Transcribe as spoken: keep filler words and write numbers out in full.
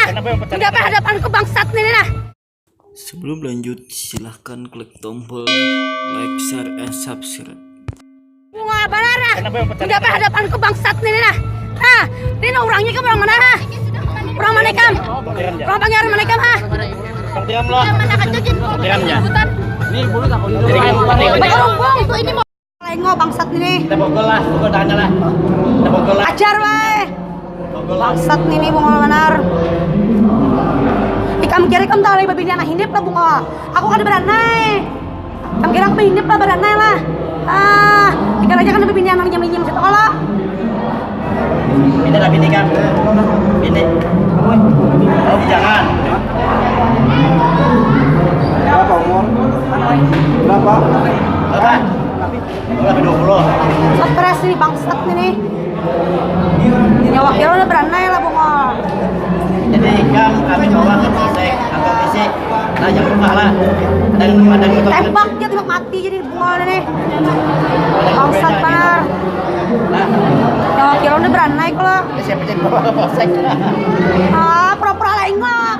Kenapa yang pecah? Udah apa hadapanku bangsat nih nah. Sebelum lanjut, silahkan klik tombol like, share, and subscribe. Bunga banar nah. Kenapa yang pecah? Udah apa hadapanku bangsat nih nah. Nah, ini nah orangnya kan orang mana ha? Orang mana ikam? Orang Banjar mana ikam ha? Bang Tiram lah. Bang Tiramnya. Ini bulu tak kau. Jadi kamu Bang Rumbung tuh ini mau. Lengo bangsat ini. Kita pukul lah, pukul tangannya lah. Kita pukul lah. Ajar wae. Pukul lah. Bangsat ini bungul banar. Ikam kira ikam tahu lagi babini anak hindip lah bungul. Aku kada beranai. Ikam kira aku hindip lah beranai lah. Ah, ikam aja kan babini anak nyam-nyam situ kalau. Ini lah bini kan. Bini. Oh, jangan. Berapa umur? Berapa? Berapa? Lebih dua puluh. Stres nih bangsat nih. Nyawa kira udah beranai lah bungul. Jadi ikam kami bawa ke polsek atau fisik. Nah, jangan lupa lah. Ada yang ada yang tembak dia tembak mati jadi bungul nih. Bangsat banar. Nah, nyawa kira udah beranai kalau. Siapa jadi bawa ke polsek? Ah, pura-pura lain lah.